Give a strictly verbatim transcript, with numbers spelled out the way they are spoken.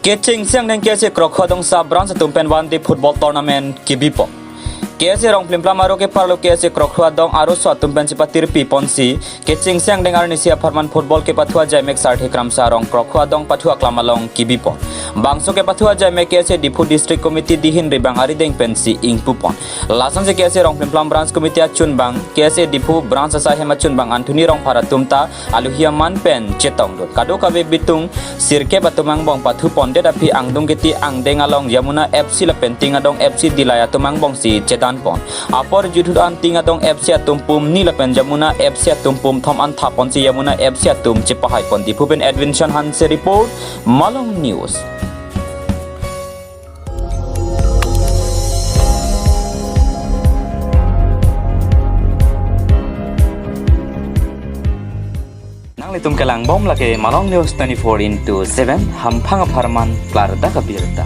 Kechengsi angdeng K S A Krokhu Adong sub branch atum pen one day football tournament kebipon. K S A Rongplimplam aro keparlo K S A Krokhu Adong aroso atum pen chepatirpi ponsi kechengsi angdeng arnisi apharman football kepathu ajaimek Sarthe Kramsa Rong Krokhu Adong pathu aklam along kebipon. Bangso kepathu ajaimek K S A Diphu District Committee dihin ribang arideng pensi ingpupon. Lasonsi K S A Rongplimplam Branch Committee achunbang, K S A Diphu Branch asai hem achunbang Anthony Rongphar atum ta aluhi aman pen chetongdun. Kadokave bitung sirkep atum angbong pathupondet aphi angdung keti angdeng along Yamuna F C lapen Ting Adong F C Dillai atum angbongsi chedanpon. Apor juthut an Ting Adong F C atum pum ni lapen Yamuna F C atum pum thom an thaponsi Yamuna F C atum chepahaipon. Diphu pen Edwin Shan Hanse report, Malong News. Nanglitum kelangbom lake Malong News twenty-four into seven, hamphang apharman klardak abirta.